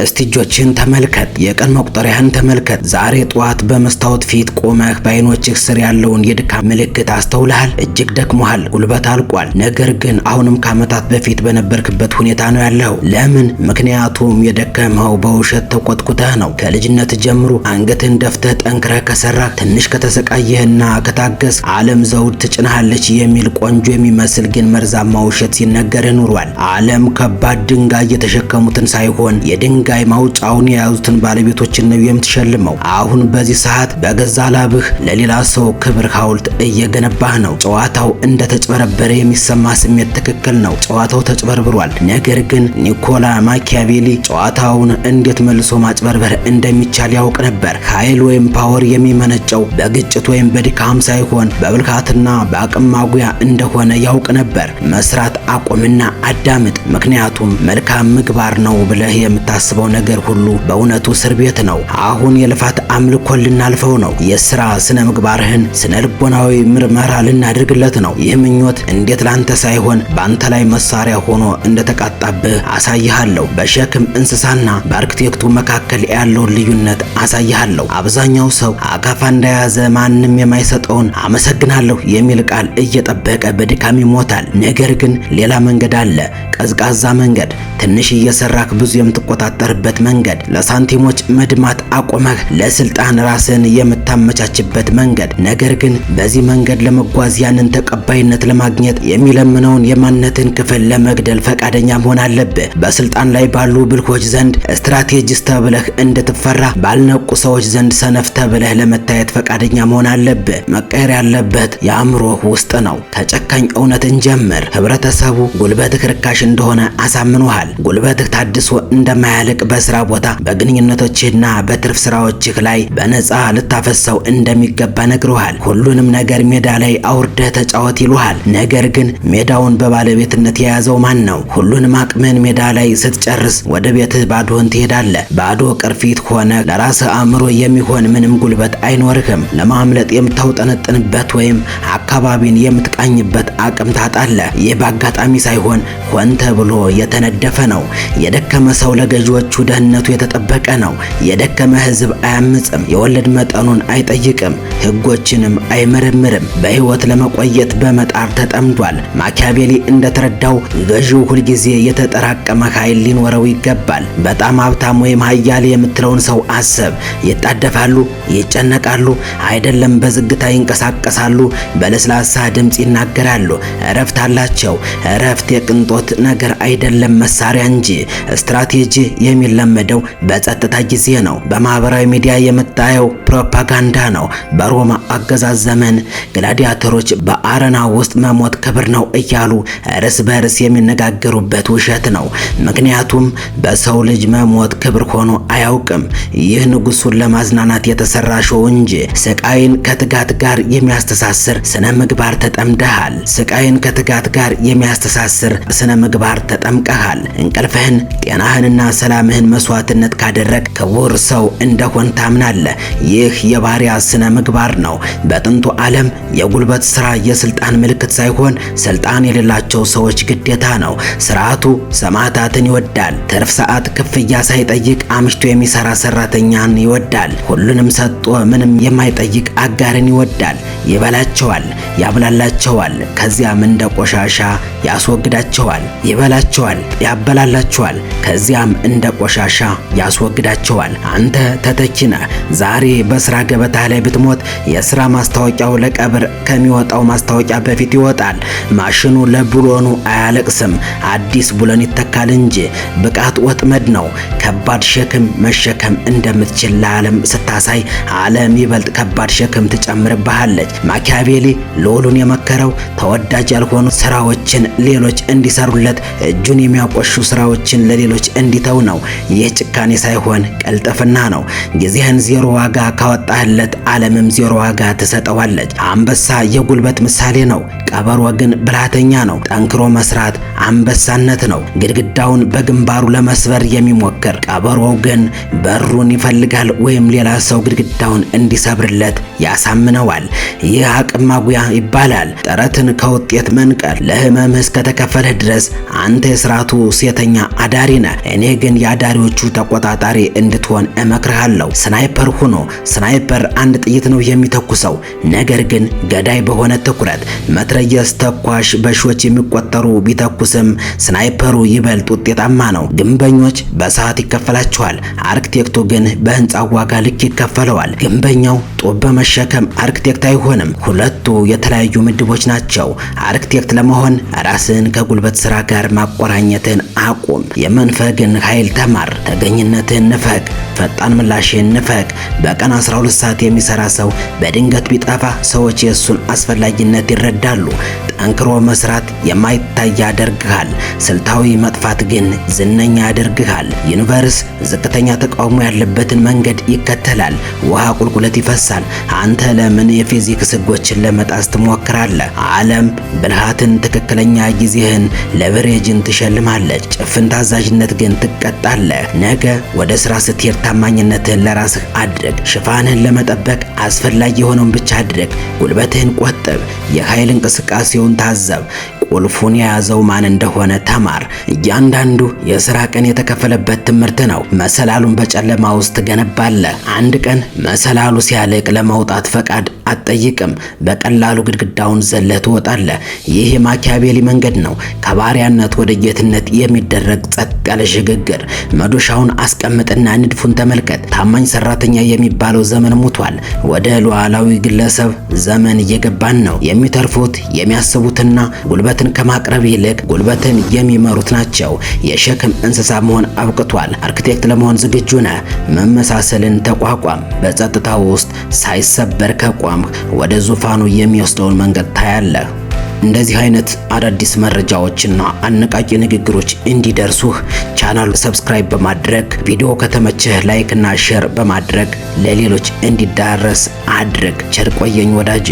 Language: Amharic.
እስቲ እጆችህን ተመልከት፣ የቀን መቁጠሪያህን ተመልከት። ዛሬ ጠዋት በመስታወት ፊት ቆመህ በአይኖችህ ስር ያለውን የድካም ምልክት አስተውለሃል? እጅግ ደክሞሃል፣ ጉልበት አልቋል። ነገር ግን አሁንም ከዓመታት በፊት በነበርክበት ሁኔታ ነው ያለው። ለምን? ምክንያቱም የደከመው በውሸት ተቆጥቁተህ ነው። ከልጅነት ጀምሮ አንገትህን ደፍተህ ጠንክረህ ከሰራህ፣ ትንሽ ከተሰቃየህና ከታገስ ዓለም ዘውድ ትጭንሃለች የሚል ቆንጆ የሚመስል ግን መርዛማ ውሸት ሲነገርህ ኑሯል። ዓለም ከባድ ድንጋይ የተሸከሙትን ሳይሆን የድንጋይ ማውጫውን የያዙትን ባለቤቶችን ነው የምትሸልመው። አሁን በዚህ ሰዓት በገዛ ላብህ ለሌላ ሰው ክብር ሐውልት እየገነባህ ነው። ጨዋታው እንደተጭበረበረ የሚሰማ ስሜት ትክክል ነው። ጨዋታው ተጭበርብሯል። ነገር ግን ኒኮላ ማኪያቬሊ ጨዋታውን እንዴት መልሶ ማጭበርበር እንደሚቻል ያውቅ ነበር። ኃይል ወይም power የሚመነጨው በግጭት ወይም በድካም ሳይሆን በብልሃትና በአቅም ማጉያ እንደሆነ ያውቅ ነበር። መስራት አቁምና አዳምጥ። ምክንያቱም መልካም ምግባር ነው ብለህ የምታስበው ነገር ሁሉ በእውነቱ እስር ቤት ነው። አሁን የልፋት አምልኮን ልናልፈው ነው። የስራ ስነ ምግባርህን ስነ ልቦናዊ ምርመራ ልናደርግለት ነው። ይህ ምኞት እንዴት ላንተ ሳይሆን በአንተ ላይ መሳሪያ ሆኖ እንደተቃጣብህ አሳይሃለሁ። በሸክም እንስሳና በአርክቴክቱ መካከል ያለውን ልዩነት አሳይሃለሁ። አብዛኛው ሰው አካፋ እንደያዘ ማንም የማይሰጠውን አመሰግናለሁ የሚል ቃል እየጠበቀ በድካም ይሞታል። ነገር ግን ሌላ መንገድ አለ። ቀዝቃዛ መንገድ፣ ትንሽ እየሰራህ ብዙ የምትቆጣጠርበት መንገድ፣ ለሳንቲሞች መድማት አቁመህ ለስልጣን ራስን የምታመቻችበት መንገድ። ነገር ግን በዚህ መንገድ ለመጓዝ ያንን ተቀባይነት ለማግኘት የሚለምነውን የማንነትን ክፍል ለመግደል ፈቃደኛ መሆን አለብህ። በስልጣን ላይ ባሉ ብልሆች ዘንድ strategist ተብለህ እንድትፈራ፣ ባልነቁ ሰዎች ዘንድ ሰነፍ ተብለህ ለመታየት ፈቃደኛ መሆን አለብህ። መቀየር ያለበት የአእምሮህ ውስጥ ነው። ከጨካኝ እውነት እንጀምር። ህብረተሰቡ ጉልበትህ ርካሽ እንደሆነ አሳምኖሃል። ጉልበትህ ታድሶ እንደማያልቅ በስራ ቦታ፣ በግንኙነቶችህና በትርፍ ስራዎችህ ላይ በነፃ ልታፈሰው እንደሚገባ ነግሮሃል። ሁሉንም ነገር ሜዳ ላይ አውርደህ ተጫወት ይሉሃል። ነገር ግን ሜዳውን በባለቤትነት የያዘው ማን ነው? ሁሉንም አቅምህን ሜዳ ላይ ስትጨርስ ወደ ቤትህ ባዶህን ትሄዳለህ። ባዶ ቅርፊት ሆነ ለራስህ አእምሮ የሚሆን ምንም ጉልበት አይኖርህም። ለማምለጥ የምታውጠነጥንበት ወይም አካባቢን የምትቃኝበት አቅም ታጣለህ። ይህ በአጋጣሚ ሳይሆን ሆን ተብሎ የተነደፈ ነው። የደከመ ሰው ለገዢዎቹ ደህንነቱ የተጠበቀ ነው። የደከመ ህዝብ አያምጽም፣ የወለድ መጠኑን አይጠይቅም፣ ህጎችንም አይመረምርም። በህይወት ለመቆየት በመጣር ተጠምዷል። ማኪያቬሊ እንደተረዳው ገዢው ሁልጊዜ የተጠራቀመ ኃይል ሊኖረው ይገባል። በጣም ሀብታም ወይም ሀያል የምትለውን ሰው አስብ። ይጣደፋሉ፣ ይጨነቃሉ፣ አይደለም በዝግታ ይንቀሳቀሳሉ፣ በለስላሳ ድምጽ ይናገራሉ። እረፍት አላቸው። እረፍት የቅንጦት ነገር አይደለም፣ መሳሪያ እንጂ። ስትራቴጂ የሚለመደው በጸጥታ ጊዜ ነው። በማህበራዊ ሚዲያ የምታየው ፕሮፓጋንዳ ነው። በሮማ አገዛዝ ዘመን ግላዲያተሮች በአረና ውስጥ መሞት ክብር ነው እያሉ እርስ በርስ የሚነጋገሩበት ውሸት ነው። ምክንያቱም በሰው ልጅ መሞት ክብር ሆኖ አያውቅም። ይህ ንጉሱን ለማዝናናት የተሰራ show እንጂ። ስቃይን ከትጋት ጋር የሚያስተሳስር ስነ ምግባር ተጠምደሃል። ስቃይን ከትጋት ጋር የሚያስተሳስር ስነ ምግባር ተጠምቀሃል። እንቅልፍህን፣ ጤናህንና ሰላምህን መስዋዕትነት ካደረግ ክቡር ሰው እንደሆን ታምናለህ። ይህ የባሪያ ስነ ምግባር ነው። በጥንቱ ዓለም የጉልበት ስራ የስልጣን ምልክት ሳይሆን ስልጣን የሌላቸው ሰዎች ግዴታ ነው። ስርዓቱ ሰማዕታትን ይወዳል። ትርፍ ሰዓት ክፍያ ሳይጠይቅ አምሽቶ የሚሰራ ሰራተኛን ይወዳል። ሁሉንም ሰጥቶ ምንም የማይጠይቅ አጋርን ይወዳል። ይበላቸዋል፣ ያብላላቸዋል፣ ከዚያም እንደ ቆሻሻ ያስወግዳቸዋል። ይበላቸዋል፣ ያበላላቸዋል፣ ከዚያም እንደ ቆሻሻ ያስወግዳቸዋል። አንተ ተተኪ ነህ። ዛሬ በስራ ገበታ ላይ ብትሞት የስራ ማስታወቂያው ለቀብር ከሚወጣው ማስታወቂያ በፊት ይወጣል። ማሽኑ ለብሎኑ አያለቅስም፣ አዲስ ብሎን ይተካል እንጂ። ብቃት ወጥመድ ነው። ከባድ ሸክም መሸከም እንደምትችል ለዓለም ስታሳይ ዓለም ይበልጥ ከባድ ሸክም ትጨምርብሃለች። ማኪያቬሊ ልዑሉን የመከረው ተወዳጅ ያልሆኑ ስራዎችን ሌሎች እንዲሰሩለት፣ እጁን የሚያቆሹ ስራዎችን ለሌሎች እንዲተው ነው። ይህ ጭካኔ ሳይሆን ቀልጥፍና ነው። ጊዜህን ዜሮ ዋጋ ካወጣህለት ዓለምም ዜሮ ዋጋ ትሰጠዋለች። አንበሳ የጉልበት ምሳሌ ነው። ቀበሮ ግን ብልሃተኛ ነው። ጠንክሮ መስራት አንበሳነት ነው። ግድግዳውን በግንባሩ ለመስበር የሚሞክር ቀበሮው ግን በሩን ይፈልጋል ወይም ሌላ ሰው ግድግዳውን እንዲሰብርለት ያሳምነዋል። ይህ አቅም ማጉያ ይባላል። ጥረትን ከውጤት መንቀል። ለህመምህ እስከተከፈለህ ድረስ አንተ የስርዓቱ ሴተኛ አዳሪ ነህ። እኔ ግን የአዳሪዎቹ ተቆጣጣሪ እንድትሆን እመክርሃለሁ። Sniper ሁኖ። Sniper አንድ ጥይት ነው የሚተኩሰው፣ ነገር ግን ገዳይ በሆነ ትኩረት። መትረየስ ተኳሽ በሺዎች የሚቆጠሩ ቢተኩስም sniper ኡ ይበልጥ ውጤታማ ነው። ግንበኞች በሰዓት ይከፈላቸዋል፣ አርክቴክቱ ግን በህንፃው ዋጋ ልክ ይከፈለዋል። ግንበኛው ጡብ በመሸከም አርክቴክት አይሆንም። ሁለቱ የተለያዩ ምድቦች ናቸው። አርክቴክት ለመሆን ራስን ከጉልበት ስራ ጋር ማቆራኘትን አቁም። የመንፈግን ኃይል ተማር። ተገኝነትን ንፈግ። ፈጣን ምላሽን ንፈግ። በቀን 12 ሰዓት የሚሰራ ሰው በድንገት ቢጠፋ ሰዎች የእሱን አስፈላጊነት ይረዳሉ። ጠንክሮ መስራት የማይታይ ያደርግሃል። ስልታዊ መጥፋት ግን ዝነኛ ያደርግሃል። Universe ዝቅተኛ ተቃውሞ ያለበትን መንገድ ይከተላል። ውሃ ቁልቁለት ይፈሳል። አንተ ለምን የፊዚክስ ህጎችን ለመጣስ ትሞክራለህ? ዓለም ብልሃትን፣ ትክክለኛ ጊዜህን leverage ን ትሸልማለች። ጭፍን ታዛዥነት ግን ትቀጣለህ። ነገ ወደ ስራ ስትሄድ ታማኝነትህን ለራስህ አድርግ። ሽፋንህን ለመጠበቅ አስፈላጊ የሆነውን ብቻ አድርግ። ጉልበትህን ቆጥብ። የኃይል እንቅስቃሴውን ታዘብ። ቁልፉን የያዘው ማን እንደሆነ ተማር። እያንዳንዱ የስራ ቀን የተከፈለበት ትምህርት ነው። መሰላሉን በጨለማ ውስጥ ትገነባለህ። አንድ ቀን መሰላሉ ሲያልቅ ለመውጣት ፈቃድ አትጠይቅም። በቀላሉ ግድግዳውን ዘለህ ትወጣለህ። ይህ የማኪያቬሊ መንገድ ነው። ከባሪያነት ወደ ጌትነት የሚደረግ ጸጥ ያለ ሽግግር። መዶሻውን አስቀምጥና ንድፉን ተመልከት። ታማኝ ሰራተኛ የሚባለው ዘመን ሙቷል። ወደ ሉዓላዊ ግለሰብ ዘመን እየገባን ነው። የሚተርፉት የሚያስቡትና ጉልበትን ከማቅረብ ይልቅ ጉልበትን የሚመሩት ናቸው። የሸክም እንስሳ መሆን አብቅቷል። አርክቴክት ለመሆን ዝግጁ ነህ? መመሳሰልን ተቋቋም። በጸጥታ ውስጥ ሳይሰበር ከቆምህ ወደ ዙፋኑ የሚወስደውን መንገድ ታያለህ። እንደዚህ አይነት አዳዲስ መረጃዎችና አነቃቂ ንግግሮች እንዲደርሱህ ቻናሉ subscribe በማድረግ፣ ቪዲዮ ከተመቸህ like እና share በማድረግ ለሌሎች እንዲዳረስ አድርግ። ቸር ቆየኝ ወዳጄ።